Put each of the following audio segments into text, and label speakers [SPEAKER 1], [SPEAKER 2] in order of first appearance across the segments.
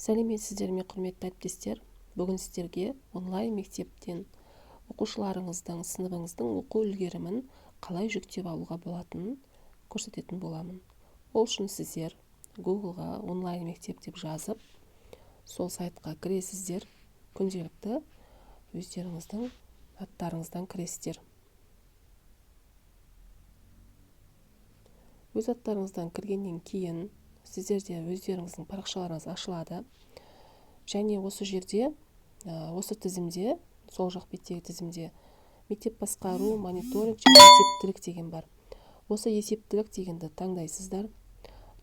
[SPEAKER 1] Сәлеметсіздер ме, құрметті әріптестер! Бүгін сіздерге онлайн мектептен оқушыларыңыздың, сыныбыңыздың оқу үлгерімін қалай жүктеп алуға болатынын көрсететін боламын. Ол үшін сіздер Google'ға онлайн мектеп деп жазып, сол сайтқа кіресіздер, күнделікті өздеріңіздің аттарыңыздан кіресіздер. Өз аттарыңыздан кіргеннен кейін сіздерде өздеріңіздің парақшаларыңыз ашылады. Және осы жерде, осы тізімде, сол жақ беттегі тізімде мектеп басқару, мониторинг және есептілік деген бар. Осы есептілік дегенді таңдайсыздар.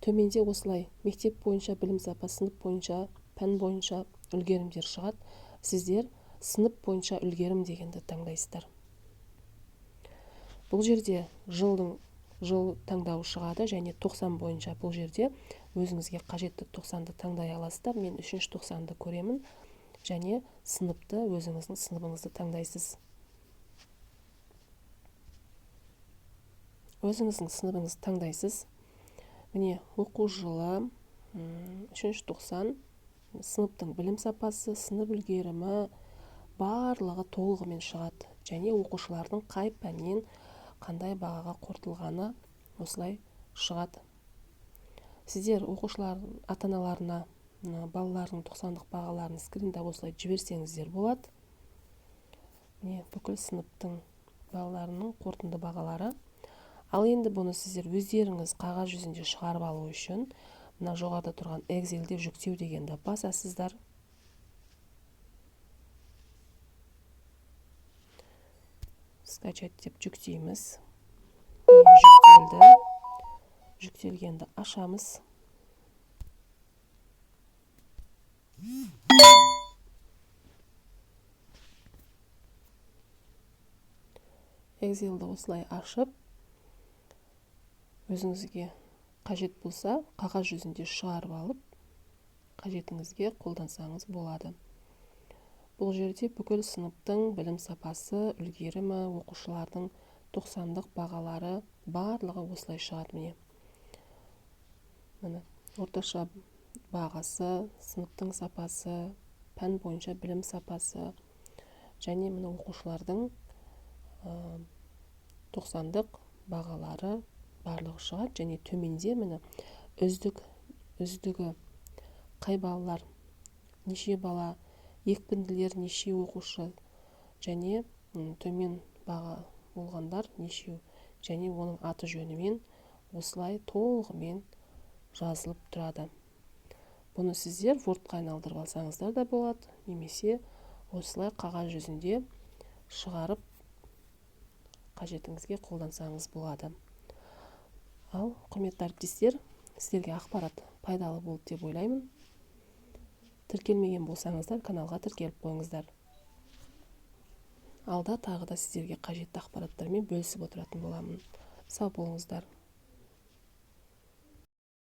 [SPEAKER 1] Төменде осылай мектеп бойынша білім сапасы, сынып бойынша, пән бойынша үлгерімдер шығады. Сіздер сынып бойынша үлгерім дегенді таңдайсыздар. Бұл жерде жыл таңдауы шығады және 90 бойынша бұл жерде өзіңізге қажетті 90-ды таңдай аласыздар. Мен үшінші 90-ды көремін және сыныпты, өзіңіздің сыныбыңызды таңдайсыз. Өзіңіздің сыныбыңызды таңдайсыз. Міне, оқу жылы, үшінші 90, сыныптың білім сапасы, сынып үлгерімі барлығы толығымен шығады. Және оқушылардың қай пәннен қандай бағаға қорытылғаны осылай шығады. Сіздер оқушылар ата-аналарына балалардың 90-дық бағаларын скриндап осылай жіберсеңіздер болады. Міне, бүкіл сыныптың балаларының қорытынды бағалары. Ал енді бұны сіздер өздеріңіз қағаз жүзінде шығарып алу үшін мына жоғарыда тұрған Excel'де жүктеу дегенді басасыздар. Скачать деп жүктейміз. Жүктелді. Жүктелгенді ашамыз. Excel'ді осылай ашып, өзіңізге қажет болса, қағаз жүзінде шығарып алып, қажетіңізге қолдансаңыз болады. Бұл жерде бүкіл сыныптың білім сапасы, үлгерімі, оқушылардың 90-дық бағалары барлығы осылай шығады міне. Міне, орташа бағасы, сыныптың сапасы, пән бойынша білім сапасы және міне оқушылардың 90-дық бағалары барлығы шығады. Және төменде міне үздігі қай балалар, неше бала, екпінділер неше оқушы және төмен баға болғандар нешеу және оның аты жөнімен осылай толығымен жазылып тұрады. Бұны сіздер Word-қа айналдырып алсаңыздар да болады, немесе осылай қағаз жүзінде шығарып қажетіңізге қолдансаңыз болады. Ал, құрметті әріптестер, сіздерге ақпарат пайдалы болды деп ойлаймын. Тіркелмеген болсаңыздар, каналға тіркеліп қойыңыздар. Алда тағы да сіздерге қажетті ақпараттармен бөлісіп отыратын боламын. Сау болыңыздар.